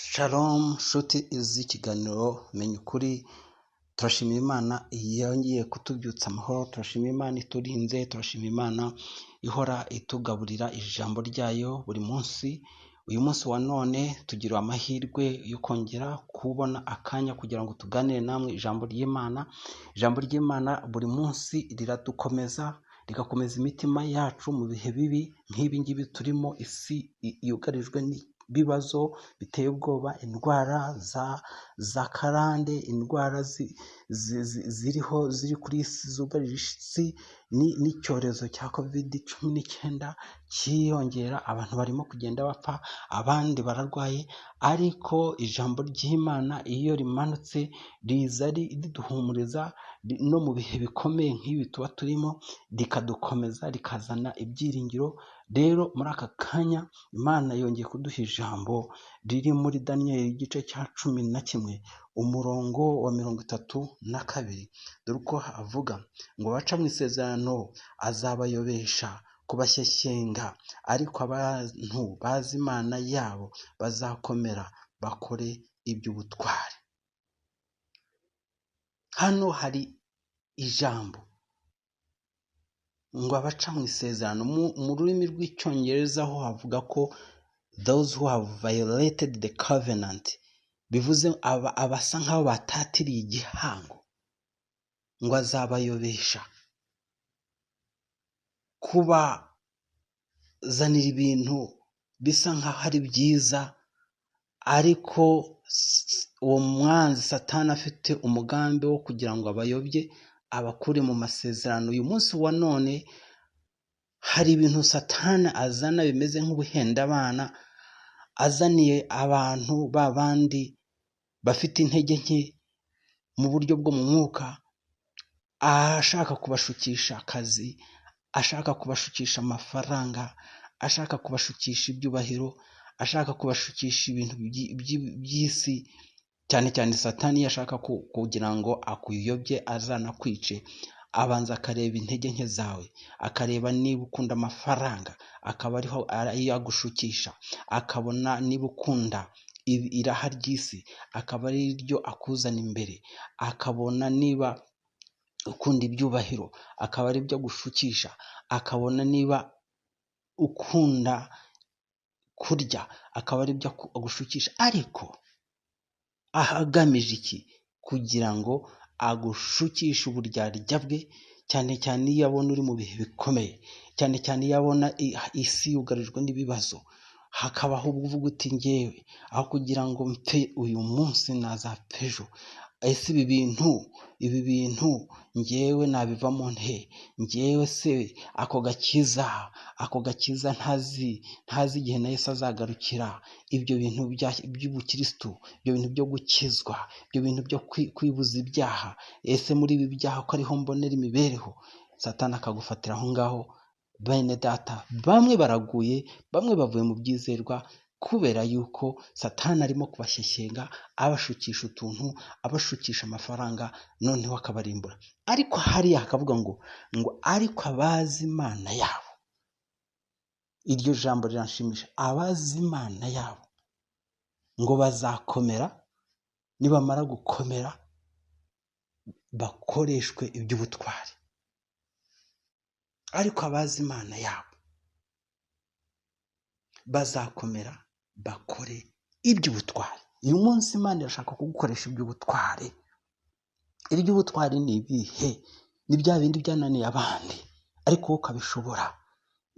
Shalom nshuti z'ikiganiro Menya Ukuri, turashimira Imana yongeye kutubyutsa amahoro, turashimira Imana iturinze, turashimira Imana ihora itugaburira ijambo ryayo buri munsi. Uyu munsi wa none tugira amahirwe yo kongera kubona akanya kugira ngo tuganire namwe ijambo ry'Imana. Ijambo ry'Imana buri munsi riradukomeza, rigakomeza imitima yacu mu bihe bibi nk'ibi ngibi turimo. Isi yugarijwe n'ibibazo biteye ubwoba, indwara za karande, indwara ziriho ziri kuri isi zugarije isi, n'icyorezo cya Covid-19 cyiyongera, abantu barimo kugenda bapfa, abandi bararwaye, ariko ijambo ry'Imana iyo rimanutse riza riduhumuriza no mu bihe bikomeye nk'ibi tuba turimo, rikadukomeza, rikazana ibyiringiro. Rero muri aka kanya Imana yongeye kuduha ijambo riri muri Daniyeli igice cya 11 umurongo wa 32. Dore uko avuga ngo abaca mu isezerano azabayobesha kubashyeshyenga, ariko abantu bazi Imana yabo bazakomera bakore iby'ubutwari. Hano hari ijambo ngo abaca mu isezerano. Mu rurimi rw'icyongereza ho havuga ko those who have violated the covenant, bivuze abasa nk'aho batatiriye igihango, ngo azabayobesha kubazanira ibintu bisa nk'aho ari byiza, ariko uwo mwanzi Satani afite umugambi wo kugira ngo abayobye, abakure mu masezerano. Uyu munsi wa none hari ibintu Satani azana bimeze nk'ubuhendabana, azaniye abantu ba bandi bafite intege nke mu buryo bwo mu mwuka, ashaka kubashukisha akazi, ashaka kubashukisha amafaranga, ashaka kubashukisha ibyubahiro, ashaka kubashukisha ibintu by'isi. Cyane cyane Satani iyo ashaka kugira ngo akuyobye azanakwice, abanza akareba intege nke zawe, akareba niba ukunda amafaranga, akaba ariho agushukisha, akabona niba ukunda iraha ry'isi, akaba ari ryo akuzana imbere, akabona niba ukunda ibyubahiro, akaba ari byo agushukisha, akabona niba ukunda kurya, akaba ari byo agushukisha. Ariko agamije iki? Kugira ngo agushukishe uburyarya bwe, cyane cyane iyo abona uri mu bihe bikomeye, cyane cyane iyo abona isi yugarijwe n'ibibazo, hakabaho ubwo uvuga uti ngewe aho kugira ngo mpfe uyu munsi nazapfa ejo. Ese ibi bintu ngewe nabivamo nte? Ngewe se ako gakiza ntazi igihe na Yesu azagarukira, ibyo bintu by'ubukirisitu, ibyo bintu byo gukizwa, ibyo bintu byo kwibuza ibyaha, ese muri ibi byaha ko ariho mbonera imibereho? Satani akagufatira aho ngaho. Bene data, bamwe baraguye, bamwe bavuye mu byizerwa, kubera yuko Satani arimo kubashyeshyenga, abashukisha utuntu, abashukisha amafaranga, noneho akabarimbura. Ariko hariya hakavuga ngo ariko abazi Imana yabo, iryo jambo riranshimisha, abazi Imana yabo ngo bazakomera, nibamara gukomera bakoreshwe iby'ubutwari. Ariko abazi Imana yabo bazakomera bakore iby'ubutwari. Uyu munsi Imana irashaka kugukoresha iby'ubutwari. Iby'ubutwari ni ibihe? Ni bya bindi byananiye abandi ariko wowe ukabishobora.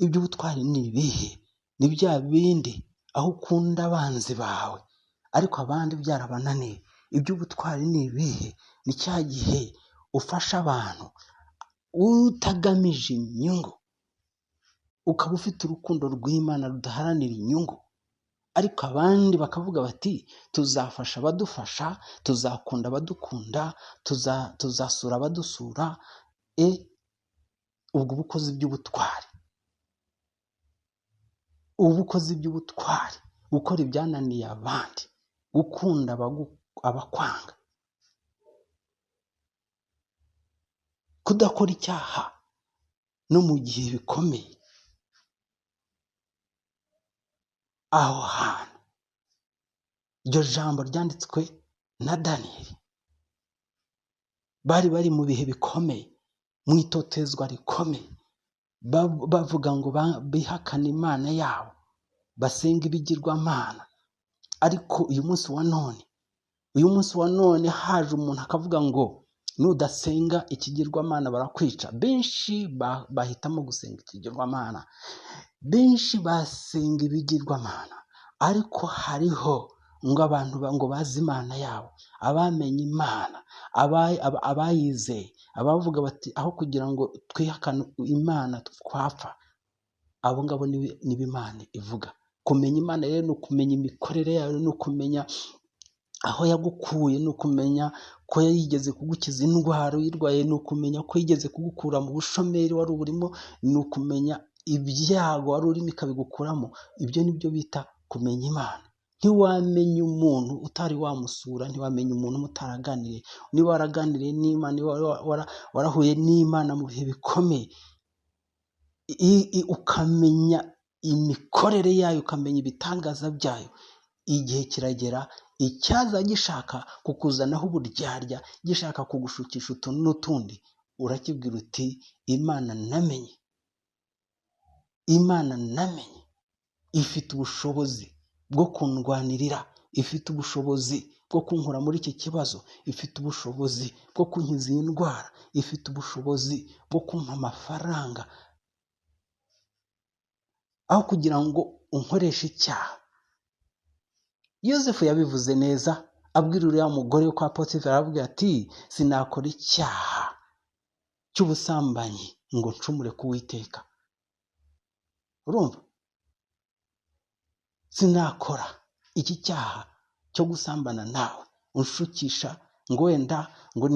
Iby'ubutwari ni ibihe? Ni bya bindi aho ukunda abanzi bawe ariko abandi byarabananiye. Iby'ubutwari ni ibihe? Ni cya gihe ufasha abantu utagamije inyungu, ukaba ufite urukundo rw'Imana rudaharanira inyungu, ariko abandi bakavuga bati tuzafasha abadufasha, tuzakunda abadukunda, tuzasura abadusura. Ubwo uba ukoze iby'ubutwari, uba ukoze iby'ubutwari, gukora ibyananiye abandi, gukunda abakwanga, kudakora icyaha no mu gihe bikomeye. Aho hantu Iryo jambo ryanditswe na Daniyeli. Bari bari mu bihe bikomeye, mu itotezwa rikomeye, bavuga ngo bihakane Imana yabo, basenga ibigirwamana. Ariko uyu munsi wa none, uyu munsi wa none haje umuntu akavuga ngo nudasenga ikigirwamana barakwica. Benshi bahitamo gusenga ikigirwamana, benshi basenga ibigirwamana, ariko hariho ngo abantu ngo bazi Imana yabo, abamenye Imana, abayizeye, abavuga bati aho kugira ngo twihakane Imana twapfa. Abo ngabo nibo Imana ivuga. Kumenya Imana rero ni ukumenya imikorere yayo, ni ukumenya aho yagukuye, ni ukumenya ko yigeze kugukiza indwara uyirwaye, ni ukumenya ko yigeze kugukura mu bushomeri wari urimo, ni ukumenya ibyago wari urimo ikabigukuramo. Ibyo ni byo bita kumenya Imana. Ntiwamenya umuntu utari wamusura, ntiwamenya umuntu mutaraganiriye. Niba waraganiriye n'Imana, niba warahuye n'Imana mu bihe bikomeye, ukamenya imikorere yayo, ukamenya ibitangaza byayo, igihe kiragera icyaza gishaka kukuzanaho uburyarya, gishaka kugushukisha utuntu n'utundi, urakibwira uti Imana namenye, Imana namenye ifite ubushobozi bwo kundwanirira, ifite ubushobozi bwo kunkura muri iki kibazo, ifite ubushobozi bwo kunkiza iyi ndwara, ifite ubushobozi bwo kumpa amafaranga, aho kugira ngo unkoreshe icyaha. Yosefu yabivuze neza, abwira uriya mugore kwa Potifari, aravuga ati sinakora icyaha cy'ubusambanyi ngo ncumure ku Uwiteka. Urumva? Sinakora iki cyaha cyo gusambana nawe unshukisha ngo wenda ngo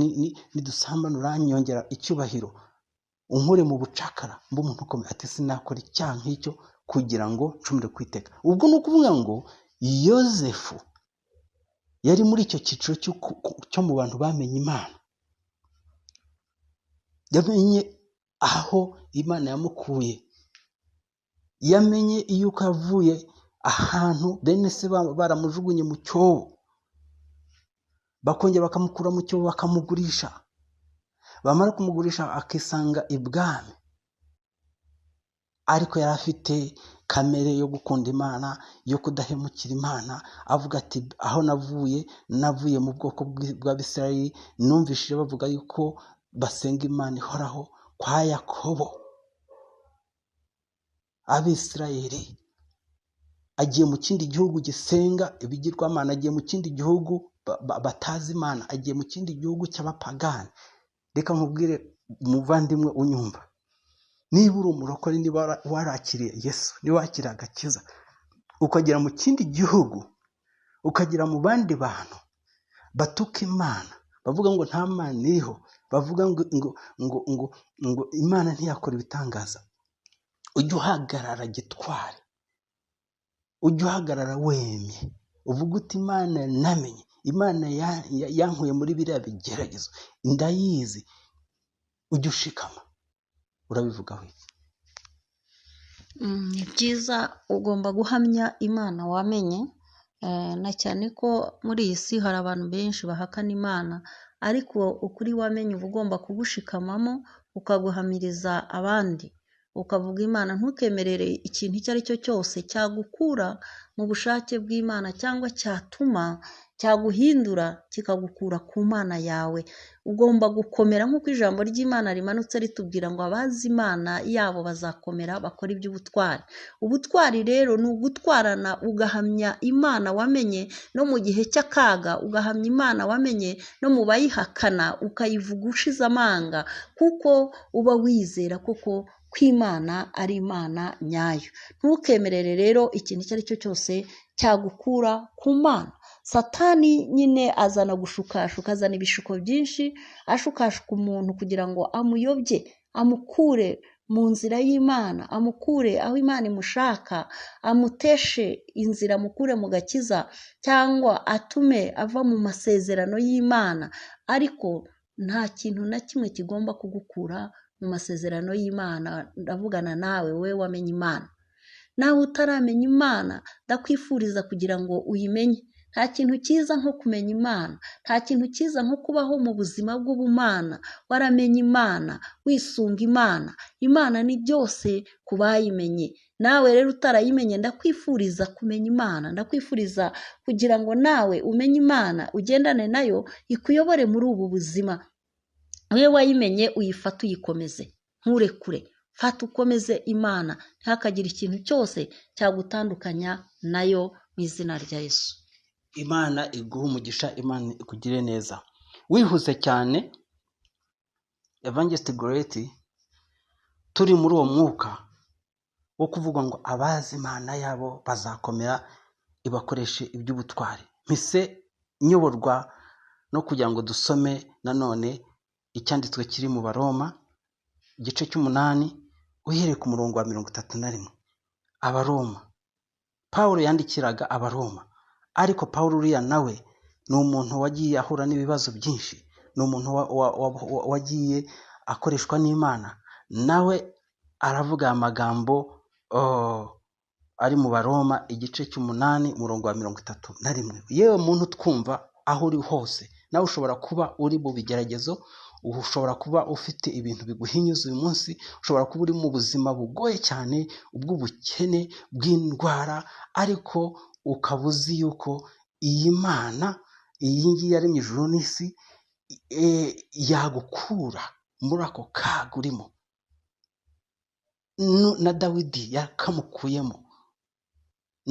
nidusambana uranyongera icyubahiro, unkure mu bucakara mbe umuntu ukomeye. Ati sinakora icyaha nk'icyo kugira ngo ncumure ku Uwiteka. Ubwo ni ukuvuga ngo Yosefu yari muri icyo cyiciro cyo mu bantu bamenye Imana, yamenye aho Imana yamukuye, yamenye yuko yavuye ahantu bene se baramujugunye mu cyobo, bakongera bakamukura mu cyobo bakamugurisha, bamara kumugurisha akisanga ibwami. Ariko yari afite kamere yo gukunda Imana, yo kudahemukira Imana, avuga ati aho navuye, navuye mu bwoko bw'Abisirayeli, numvishije bavuga yuko basenga Imana ihoraho kwa Yakobo. Abisirayeli agiye mu kindi gihugu gisenga ibigirwamana, agiye mu kindi gihugu batazi Imana, agiye mu kindi gihugu cy'abapagani. Reka nkubwire umuvandimwe unyumva, niba uri umurokore, niba warakiriye Yesu, niba wakiriye agakiza, ukagera mu kindi gihugu, ukagera mu bandi bantu batuka Imana, bavuga ngo nta Mana iriho, bavuga ngo ngo ngo ngo ngo Imana ntiyakora ibitangaza, ujye uhagarara gitwari, ujye uhagarara wemye, uvuge uti Imana namenye, Imana yankuye muri biriya bigeragezo, ndayizi, ujye ushikama. Urabivugaho iki? Ni byiza, ugomba guhamya Imana wamenye, na cyane ko muri iyi si hari abantu benshi bahakana Imana, ariko ukuri wamenye uba ugomba kugushikamamo, ukaguhamiriza abandi, ukavuga Imana. Ntukemerere ikintu icyo ari cyo cyose cyagukura mu bushake bw'Imana, cyangwa cyatuma cyaguhindura kikagukura ku Mana yawe. Ugomba gukomera nk'uko ijambo ry'Imana rimanutse ritubwira ngo abazi Imana yabo bazakomera bakora iby'ubutwari. Ubutwari rero ni ugutwarana, ugahamya Imana wamenye no mu gihe cy'akaga, ugahamya Imana wamenye no mu bayihakana, ukayivuga ushize amanga, kuko uba wizera koko ko Imana ari Imana nyayo. Ntukemerere rero ikintu icyo ari cyo cyose cyagukura ku Mana. Satani nyine azana gushukashuka, azana ibishuko byinshi, ashukashuka umuntu kugira ngo amuyobye, amukure mu nzira y'Imana, amukure aho Imana imushaka, amuteshe inzira, amukure mu gakiza, cyangwa atume ava mu masezerano y'Imana. Ariko nta kintu na kimwe kigomba kugukura mu masezerano y'Imana. Ndavugana nawe, wowe wamenye Imana. Nawe utaramenya Imana, ndakwifuriza kugira ngo uyimenye. Nta kintu cyiza nko kumenya Imana, nta kintu cyiza nko kubaho mu buzima bw'ubumana, waramenye Imana, wisunga Imana. Imana ni byose ku bayimenye. Nawe rero utarayimenye, ndakwifuriza kumenya Imana, ndakwifuriza kugira ngo nawe umenye Imana, ugendane nayo, ikuyobore muri ubu buzima. Iyo wayimenye uyifate uyikomeze, nturekure, fata ukomeze Imana, ntihakagire ikintu cyose cyagutandukanya nayo mu izina rya Yesu. Imana iguhe umugisha, Imana ikugire neza. Wihuse cyane Evangelist Goreti, turi muri uwo mwuka wo kuvuga ngo abazi Imana yabo bazakomera, ibakoreshe iby'ubutwari. Mpise nyoborwa no kugira ngo dusome nanone icyanditswe kiri mu Baroma igice cy'umunani uhereye ku murongo wa 31. Abaroma, Pawulo yandikiraga Abaroma, ariko Pawulo uriya nawe ni umuntu wagiye ahura n'ibibazo byinshi, ni umuntu wagiye akoreshwa n'Imana. Nawe aravuga aya magambo ari mu Baroma igice cy'umunani umurongo wa 31. Yewe muntu twumva aho uri hose, nawe ushobora kuba uri mu bigeragezo, ushobora kuba ufite ibintu biguhinyuza uyu munsi, ushobora kuba uri mu buzima bugoye cyane, ubw'ubukene, bw'indwara, ariko ukaba uzi yuko iyi Mana, iyi ngiyi yaremye ijuru n'isi, yagukura muri ako kaga urimo. Na Dawidi yakamukuyemo,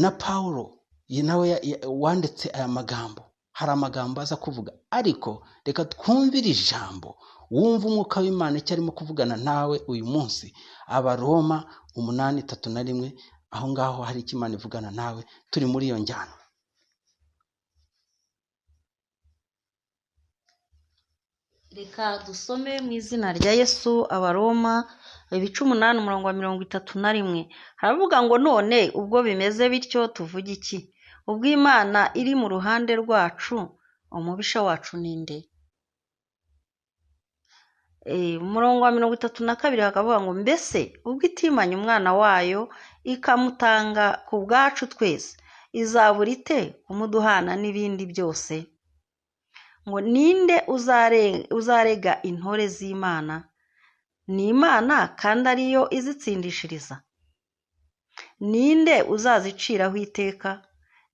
na Pawulo nawe wanditse aya magambo. Hari amagambo aza kuvuga, ariko reka twumvire ijambo, wumve umwuka w'Imana icyo arimo kuvugana nawe uyu munsi. Abaroma 8:31, aho ngaho hari icyo Imana ivugana nawe, turi muri iyo njyana. Reka dusome mu izina rya Yesu. Abaroma ibice 8 umurongo wa 31, haravuga ngo none ubwo bimeze bityo tuvuge iki? Ubwo Imana iri mu ruhande rwacu, umubisha wacu ni nde? Umurongo wa 32 hakavuga ngo mbese ubwo itimanye umwana wayo ikamutanga ku bwacu twese, izabura ite kumuduhana n'ibindi byose? Ngo ninde uzarega intore z'Imana? Ni Imana kandi ariyo izitsindishiriza. Ninde uzaziciraho iteka?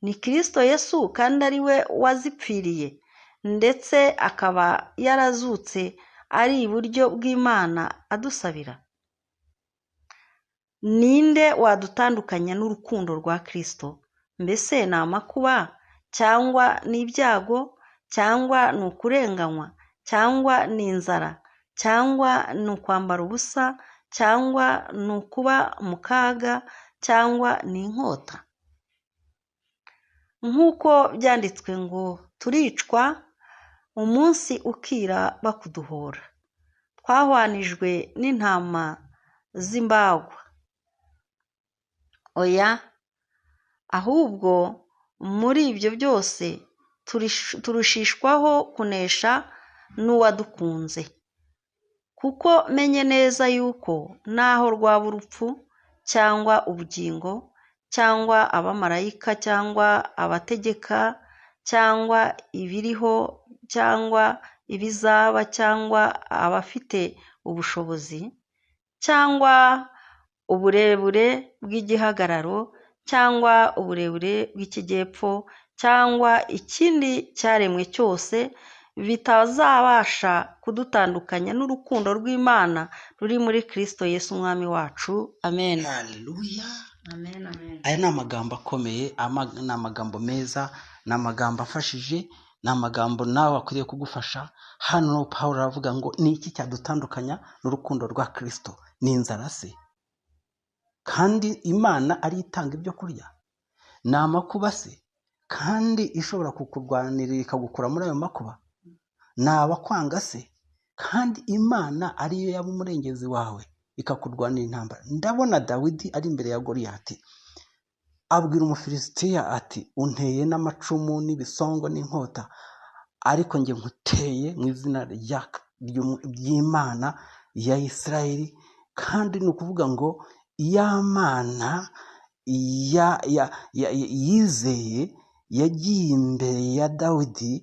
Ni Kristo Yesu kandi ari we wazipfiriye, ndetse akaba yarazutse ari iburyo bw'Imana adusabira. Ninde wadutandukanya n'urukundo rwa Kristo? Mbese ni amakuba, cyangwa ni ibyago, cyangwa ni ukurenganywa, cyangwa ni inzara, cyangwa ni ukwambara ubusa, cyangwa ni ukuba mu kaga, cyangwa ni inkota? Nk'uko byanditswe ngo turicwa umunsi ukira bakuduhora, twahwanijwe n'intama z'imbagwa. Oya, ahubwo muri ibyo byose turushishwaho kunesha n'uwadukunze. Kuko menye neza yuko naho rwaba urupfu, cyangwa ubugingo, cyangwa abamarayika, cyangwa abategeka, cyangwa ibiriho, cyangwa ibizaba, cyangwa abafite ubushobozi, cyangwa uburebure bw'igihagararo, cyangwa uburebure bw'ikijyepfo, cyangwa ikindi cyaremwe cyose, bitazabasha kudutandukanya n'urukundo rw'Imana ruri muri Kristo Yesu Umwami wacu. Amen. Haleluya. Amen, amen. Aya ni amagambo akomeye, ni amagambo meza, ni amagambo afashije, ni amagambo nawe akwiriye kugufasha. Hano Pawulo aravuga ngo ni iki cyadutandukanya n'urukundo rwa Kristo? Ni inzara se? Kandi Imana ari itanga ibyo kurya. Ni amakuba se? Kandi ishobora kukurwanirira ikagukura muri ayo makuba. Ni abakwanga se? Kandi Imana ariyo yaba umurengezi wawe ikakurwanira intambara. Ndabona Dawidi ari imbere ya Goliyati, abwira Umufilisitiya ati unteye n'amacumu n'ibisongo n'inkota, ariko njye nkuteye mu izina ry'Imana ya Isirayeli. Kandi ni ukuvuga ngo ya Mana yizeye yagiye imbere ya Dawidi,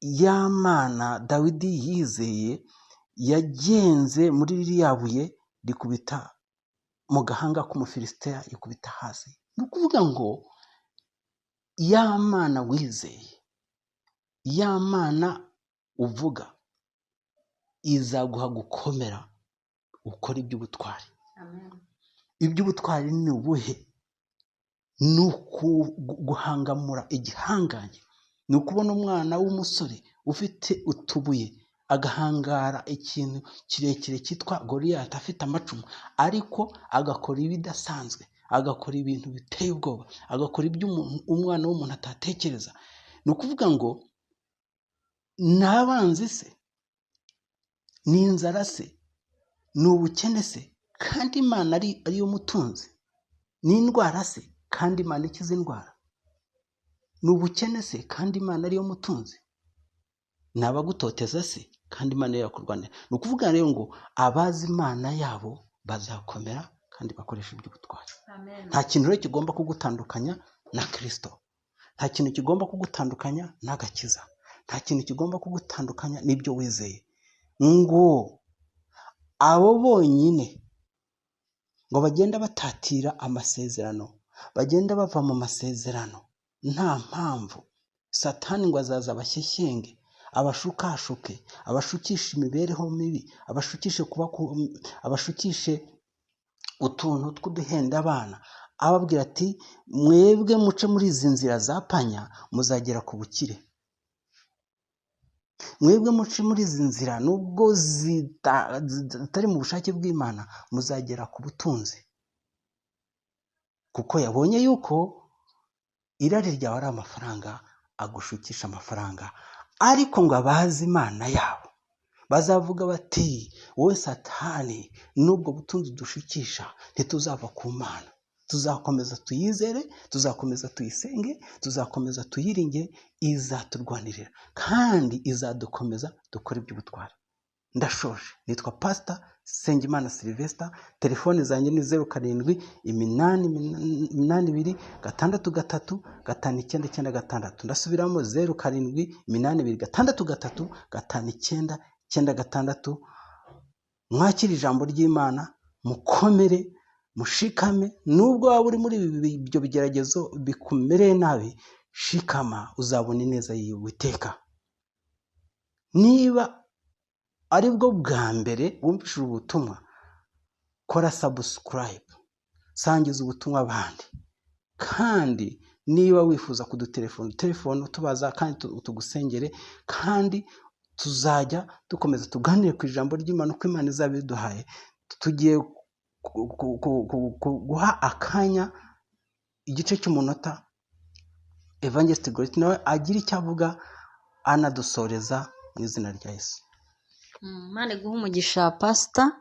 ya Mana Dawidi yizeye yagenze muri ririya buye rikubita mu gahanga k'Umufilisitiya, ikubita hasi. Ni ukuvuga ngo ya Mana wizeye, ya Mana uvuga, izaguha gukomera ukora iby'ubutwari. Iby'ubutwari ni ubuhe? Ni guhangamura igihangange, ni ukubona umwana w'umusore ufite utubuye agahangara ikintu kirekire cyitwa Goliyati afite amacumu, ariko agakora ibidasanzwe, agakora ibintu biteye ubwoba, agakora ibyo umwana w'umuntu atatekereza. Ni ukuvuga ngo ni abanzi se, ni inzara se, ni ubukene se, kandi Imana ariyo mutunzi, ni indwara se, kandi Imana ikiza indwara, ni ubukene se, kandi Imana ariyo mutunzi, ni abagutoteza se, kandi Imana ariyo yakurwanira. Ni ukuvuga rero ngo abazi Imana yabo bazakomera kandi bakoresha iby'ubutwari. Nta kintu rero kigomba kugutandukanya na Kristo, nta kintu kigomba kugutandukanya n'agakiza, nta kintu kigomba kugutandukanya n'ibyo wizeye. Ngo abo bonyine ngo bagenda batatira amasezerano, bagenda bava mu masezerano nta mpamvu, Satani ngo azaza abashyeshyenge, abashukashuke, abashukishe imibereho mibi, abashukishe kuba, abashukishe utuntu tw'uduhenda abana, ababwira ati mwebwe muce muri izi nzira za panya muzagera ku bukire, mwebwe muce muri izi nzira nubwo zitari mu bushake bw'Imana muzagera ku butunzi, kuko yabonye yuko irari ryawe ari amafaranga, agushukisha amafaranga. Ariko ngo abazi Imana yabo bazavuga bati wowe Satani, n'ubwo butunzi dushukisha ntituzava ku Mana, tuzakomeza tuyizere, tuzakomeza tuyisenge, tuzakomeza tuyiringe, izaturwanirira kandi izadukomeza dukora iby'ubutwari. Ndashoje, nitwa Pastor Nsengimana Sylvester, telefone zanjye ni 0 7 8 8 2 6 3 5 9 9 6. Ndasubiramo 0 7 8 2 6 3 5 9 9 6. Mwakire ijambo ry'Imana, mukomere, mushikame, nubwo waba uri muri ibyo bigeragezo bikumereye nabi, shikama uzabona ineza y'Uwiteka. Niba ari bwo bwa mbere wumvishije ubutumwa, kora subscribe, sangiza ubutumwa abandi, kandi niba wifuza kudutelefona, telefone utubaza kandi tugusengere, kandi tuzajya dukomeza tuganire ku ijambo ry'Imana uko Imana izaba iduhaye. Tugiye guha akanya igice cy'umunota Evangelist Goreti nawe agira icyo avuga anadusoreza mu izina rya Yesu. Imana iguhe umugisha Pastor.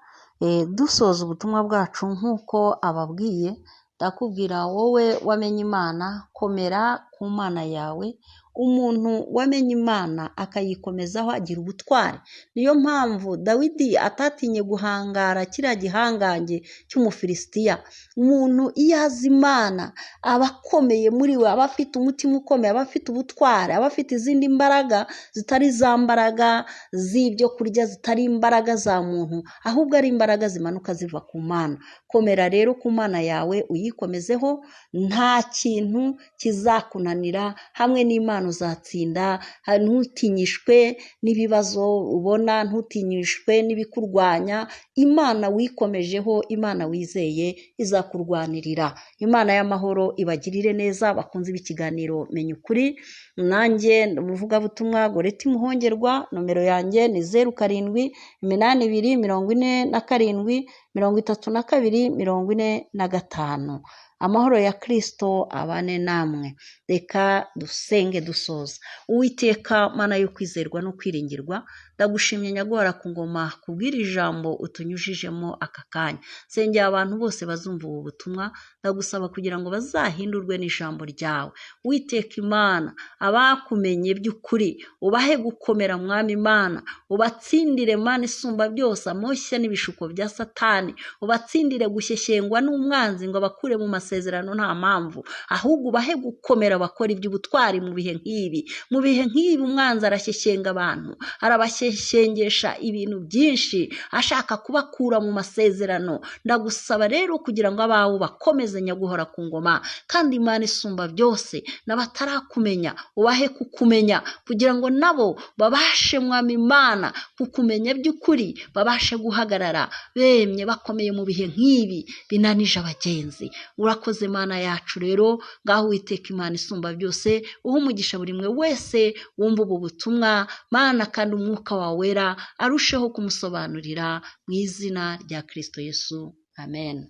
Dusoza ubutumwa bwacu nk'uko ababwiye, ndakubwira wowe wamenye Imana, komera ku Mana yawe. Umuntu wamenye Imana akayikomezaho agira ubutwari. Niyo mpamvu Dawidi atatinye guhangara kiriya gihangange cy'Umufilisitiya. Umuntu iyo azi Imana aba akomeye muri we, aba afite umutima ukomeye, aba afite ubutwari, aba afite izindi mbaraga zitari za mbaraga z'ibyo kurya, zitari imbaraga za muntu, ahubwo ari imbaraga zimanuka ziva ku Mana. Komera rero ku Mana yawe, uyikomezeho, nta kintu kizakunanira. Hamwe n'Imana uzatsinda. Ntutinyishwe n'ibibazo ubona, ntutinyishwe n'ibikurwanya. Imana wikomejeho, Imana wizeye izakurwanirira. Imana y'amahoro ibagirire neza. Bakunze ikiganiro Menya Ukuri, nanjye umuvugabutumwa Goreti Muhongerwa, nomero yanjye ni 0 7 8 2 47 32 45. Amahoro ya Kristo abane namwe. Reka dusenge dusoza. Uwiteka Mana yo kwizerwa no kwiringirwa, Ndagushimye Nyaguhora ku ngoma kubw'iri jambo utunyujijemo aka kanya. Nsengera abantu bose bazumva ubu butumwa, ndagusaba kugira ngo bazahindurwe n'ijambo ryawe. Uwiteka Imana, abakumenye by'ukuri ubahe gukomera Mwami Imana, ubatsindire Mana isumba byose amoshya n'ibishuko bya Satani, ubatsindire gushyeshyengwa n'umwanzi ngo abakure mu masezerano nta mpamvu, ahubwo ubahe gukomera bakora iby'ubutwari mu bihe nk'ibi. Mu bihe nk'ibi umwanzi arashyeshyenga abantu, arabashyeshyengesha ibintu byinshi ashaka kubakura mu masezerano. Ndagusaba rero kugira ngo abawe bakomeze Nyaguhora ku ngoma, kandi Imana isumba byose n'abatarakumenya ubahe kukumenya, kugira ngo nabo babashe Mwami Imana kukumenya by'ukuri, babashe guhagarara bemye bakomeye mu bihe nk'ibi binanije abagenzi. Urakoze Mana yacu rero, ngaho Uwiteka Imana isumba byose uhe umugisha buri mwe wese wumva ubu butumwa Mana, kandi umwuka wawe wera arusheho kumusobanurira mu izina rya Kristo Yesu, amen.